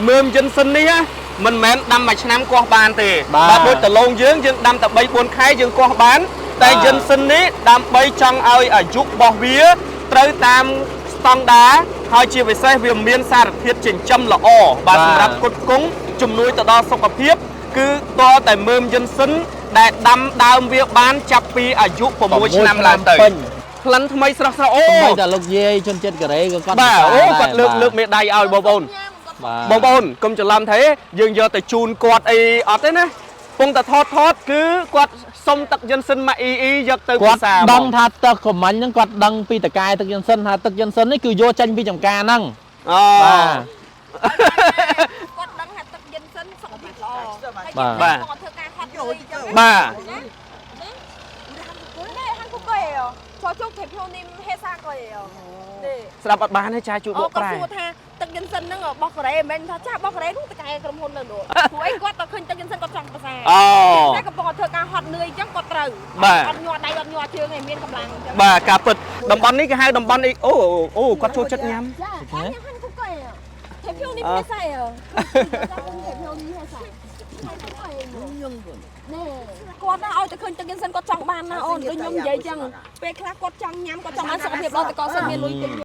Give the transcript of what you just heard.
មើមយិនសិននេះណាមិនមែនដាំមួយឆ្នាំកោះបានទេ បាទ ដូចដលងយើងយើងដាំតែ3 4ខែយើងកោះបានតែ បាទ យិនសិននេះដើម្បីចង់ឲ្យអាយុរបស់វាត្រូវតាមស្តង់ដារហើយជាពិសេសវាមានសារធាតុចិញ្ចឹមល្អបាទសម្រាប់គុតគង់ជំនួយទៅដល់សុខភាព គឺតតែមើមយិនសិនដែលដាំដើមវាបានចាប់ពីអាយុ6ឆ្នាំឡើងទៅ ពេញ ក្លិនថ្មីស្រស់ស្រស់អូ សូម្បីតែលោកយាយជនជាតិកូរ៉េក៏គាត់ បាទអូគាត់លើក ដែរ លើកមេដៃឲ្យបងប្អូន បាទ បងប្អូនកុំច្រឡំថាយើងយកទៅជូនគាត់អីអត់ទេណាពងតែថតថតគឺគាត់សុំទឹកយិនសិនម៉ាក់អ៊ីអ៊ីយកទៅ គាត់ ពិសា ដឹងថាទឹកខមាញ់ហ្នឹងគាត់ដឹងពីតកែទឹកយិនសិនថាទឹកយិនសិននេះគឺយកចេញពីចំការហ្នឹង អូ បាទ គាត់ដឹងថាទឹកយិនសិនសុខភាពល្អហើយ បាទ គាត់ធ្វើការហត់យូរចឹង បាទ 네, 한국 거예요. 저쪽 대표님 회사 거예요. 네. ស្ដាប់អត់បានទេចាជួយប អូ កប្រែ គាត់សួរថាទឹកយិនសិនហ្នឹងរបស់កូរ៉េមិនមែនថាចារបស់កូរ៉េនោះតកែក្រុមហ៊ុននៅនោះព្រោះអីគាត់ទៅឃើញទឹកយិនសិនគាត់ចង់ប្រសា អូ តែកំពុងតែធ្វើការហត់នឿយអញ្ចឹងគាត់ត្រូវ បាទ អត់ញាត់ដៃអត់ញាត់ជើងឯងមានកម្លាំងអញ្ចឹង បាទការពិតតំបន់នេះគេហៅតំបន់អីអូអូគាត់ចូលចិត្តញ៉ាំ ចា아니 한국 거예요. 대표님 아. 회사예요. 여자분 대표님 회사. 한국 거예요. 네. គាត់ណាឲ្យតែឃើញទឹកយិនសិនគាត់ចង់បានណាអូនដូចខ្ញុំនិយាយអញ្ចឹងពេលខ្លះគាត់ចង់ញ៉ាំគាត់ចង់បានសុខភាពល្អតែគាត់សិនមានលុយទិញ។